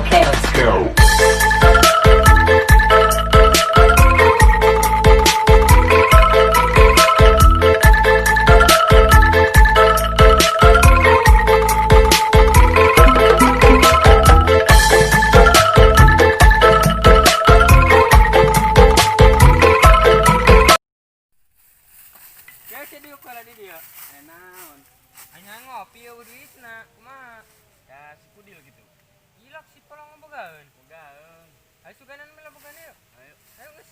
Okay, let's go. Ya jadi kalau di dia. Eh naon. Hanya ngopi ya duitna, kumaha? Ya si kudil gitu. Ilak si polong bogaeun. Bogaeun. Ayo suganan mah bogaeun yuk. Ayo. Ayo geus.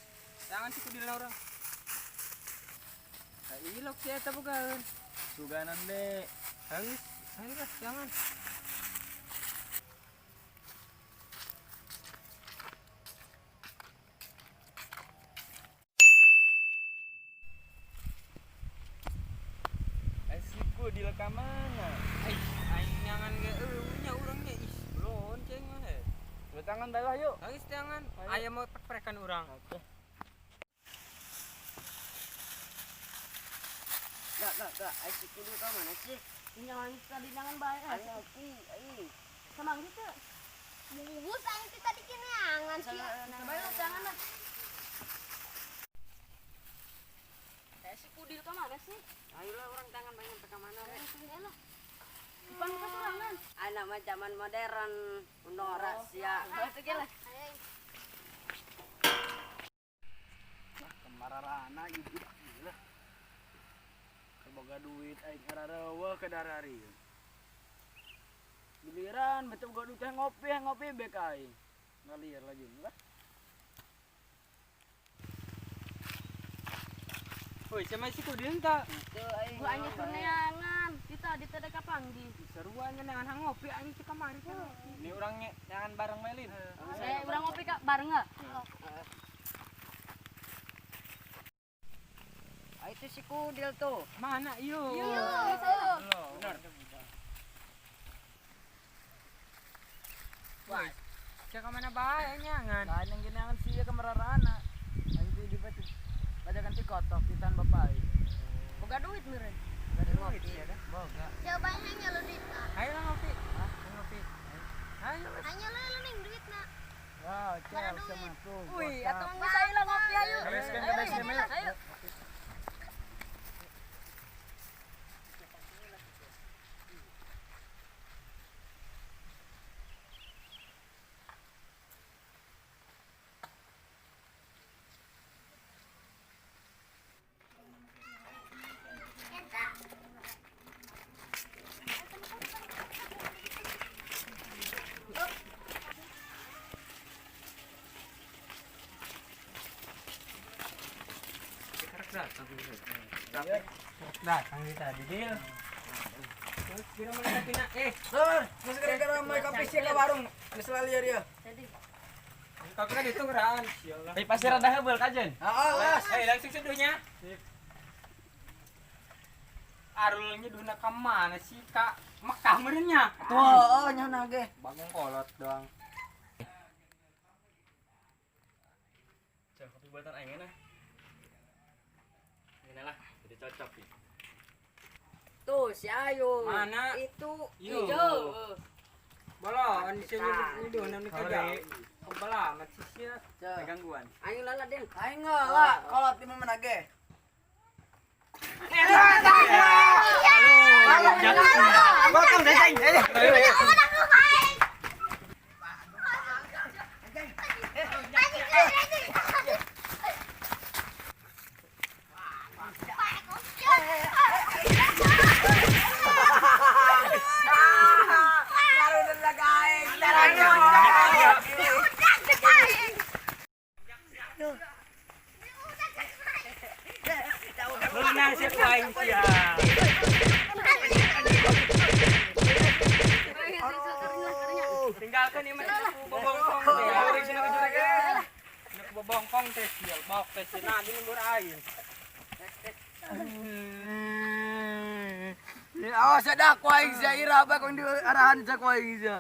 Tangan si kudil urang. Ilok si eta bogaeun. Suganan be. Ayo geus. Ayo geus, jangan. Eh si kudil ka mana? Ai, aing nyangan ge eueuh nya urang ge ih, belon ceng mah. Tangan bae lah yuk. Geus tangan. Aya mau prek-prekan urang. Oke. Dak, dak, dak. Ai si kudu ka mana sih? Jangan tadi jangan bae. Aing ngopi, aing. Sama gitu. Bungkus aing teh tadi kineangan sih. Bae lah jangan lah. Eh si Kudil ke mana sih? Ayolah orang tangan bae nyampe ka mana we. Lah. Depan ke sorangan. Anak mah zaman modern, norak sia. Itu ge lah. Kemararana ieu gila. Boga duit aing arareuweuh ke darari. Giliran betul boga duit ngopi ngopi bek aing. Ngalir lagi lah. Woi, sama si kudil tak? Teu aing. Gua anya kurneangan. Kita di teh kapanggih. Seruan nyangan ngopi aing teh kamari teh. Ini urang nyangan bareng Melin. Eh, urang ngopi kak bareng enggak? Ah, itu si Kudil tuh. Mana iyo? Iya, Benar. Wah, cek mana bae nyangan. Lain yang gini sih ke mararana. Aing teh di batu. Bajakan ti kotok titan bapak aing. Boga duit meureun. Boga duit ya dah. Boga. Coba hanya lu duit na. Ayo lah ngopi. Hah? Ngopi. Ayo. Hanya lu lu ning duit na. Wah, Mana cel duit? sama tuh. Wih, atau geus ayo lah ngopi ayo. Ayo, sekarang ke base camp, ayo. Ayo. Eta. Datang kita di deal. Terus kira mana tapi nak eh. Sur, geus gara-gara mai kopi sia ka warung. Geus lalieur ya. Kau kan itu geraan. Tapi pasti rada heubeuh kajen. Heeh, lah. Eh langsung seduhnya. Arul nyeduhna ka mana sih kak? Mekah meureunnya. Tuh, oh nya ge. Bagong kolot doang. Cek kopi buatan aing enak. Ini lah, jadi cocok nih. Tuh si Ayu. Mana? Itu Yo. hijau. Bolon di sini nyeduhna nu kaja. Kebal amat sih sia. Gangguan. Aing lala den. Aing lah, kolot di mana ge? Potong deh, aing. Aku baik. Anjing, anjing, anjing. Beunang sih ku aing sia. Tinggalkan ieu mah ku bobongkong teh. Ku bobongkong teh sial, bok teh cenah di lembur aing. Awas ada ku aing sia ira bae ku di arahan ku aing sia.